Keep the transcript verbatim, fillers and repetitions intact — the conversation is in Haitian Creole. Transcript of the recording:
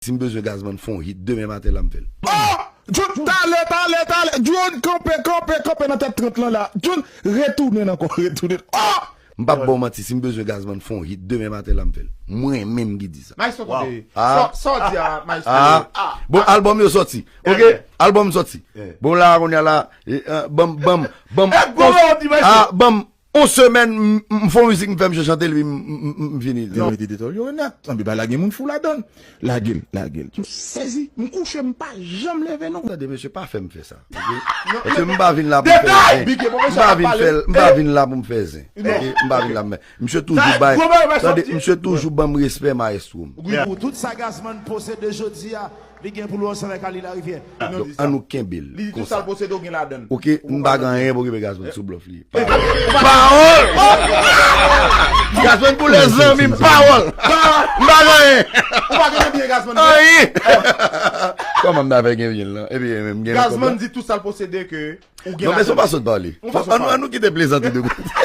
Si m bezwen Gazman fè yon hit, demen maten la m fè l. Oh! Jun, talè, talè, talè. Jun, kanpe, kanpe, kanpe nan tèt trant lan la. Jun, retounen ankò, retounen. Oh! M p ap ba w manti, si m bezwen Gazman fè yon hit, demen maten la m fè l. Mwen menm ki di sa. Maestro, tande. Sa w di a, Maestro. Bon, albòm yo sòti. Ok, albòm sòti. Bon, la, kounye a la, ban m, ban m, ban m, ban m yon semèn, m fè yon mizik, m fè misye chante l, epi m fini. Yo mete detòl yo nèt. Anpi ba lage moun fou ladan l. Lage l, lage l. M sezi, m kouche, m pa janm leve non. Tande, mesye, pa fè m fè sa. Ok? Mesye, m pa vin la pou m fè zen. M pa vin fè l, m pa vin la pou m fè zen. Ok? M pa vin la, men misye toujou bay. Tande, misye toujou ban m respè, maestro m. Pou tout sa Gazman posede jodi a, li gen pou l ansanm avèk Ali Larivière. Donk, an nou kenbe l konsa. Ok, m pa gen anyen pou kenbe Gazman sou blòf li. Pawòl! Gazman pou lè zanmi m, pawòl! M pa gen anyen. Ou pa gen anyen Gazman. Anyen! Kòman m ta fè gen byen lan? Epi menm gen Gazman di tout sa l posede ke ou gen. Non, men se yon fason de pale. An nou kite plezantri de kote.